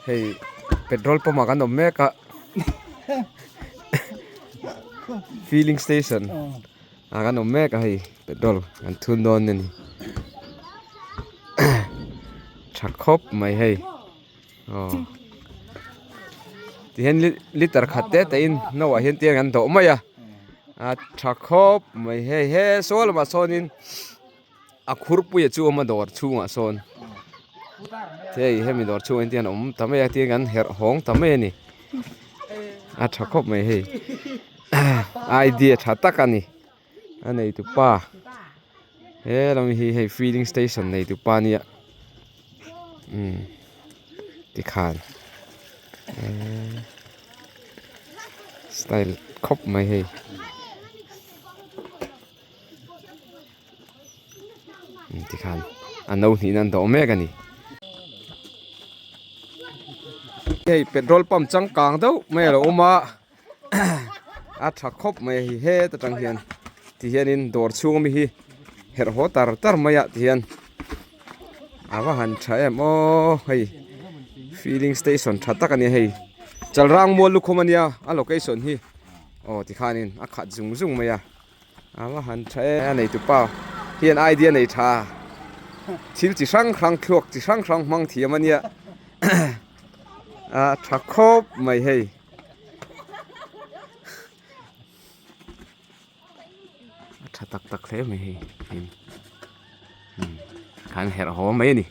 Hei petrol pump ah kan awm mek a filling station ah kan awm mek a hei petrol kan thun dawn a ni tha khawp mai hei aw tihian liter khat te te in no ah hian tiang an dawh mai a a tha khawp mai hei he saw lamah sawnin. A khurpuia chu awm a dawr chhungah sawn hei hemi dawr chhungah hian tiang awm ta mai a tiang an herh hawng ta mai a ni a tha khawp mai hei idea tha tak a ni a neitu pa he lam hi hei filling station neitu pa nia umm tikhan eee style khawp mai hei. Tikhan a no hnih an dawh mek a ni. Hei petrol pump changkang deuh mai a lo awm a a tha khawp mai a hei het atang hian ti hianin dawr chhung ami hi herh haw tar tar mai a ti hian a va han tha em aw hei filling station tha tak a ni hei chalrang mual lukhum a nia a location hi aw tikhanin a khat zung zung mai a. A va han tha e a neitu pa hian idea nei tha thil chi hrang hrang thluak chi hrang hrang hmang thiam a nia a tha khawp mai hei. A tha tak tak hle mai hei khan herh haw mai a ni.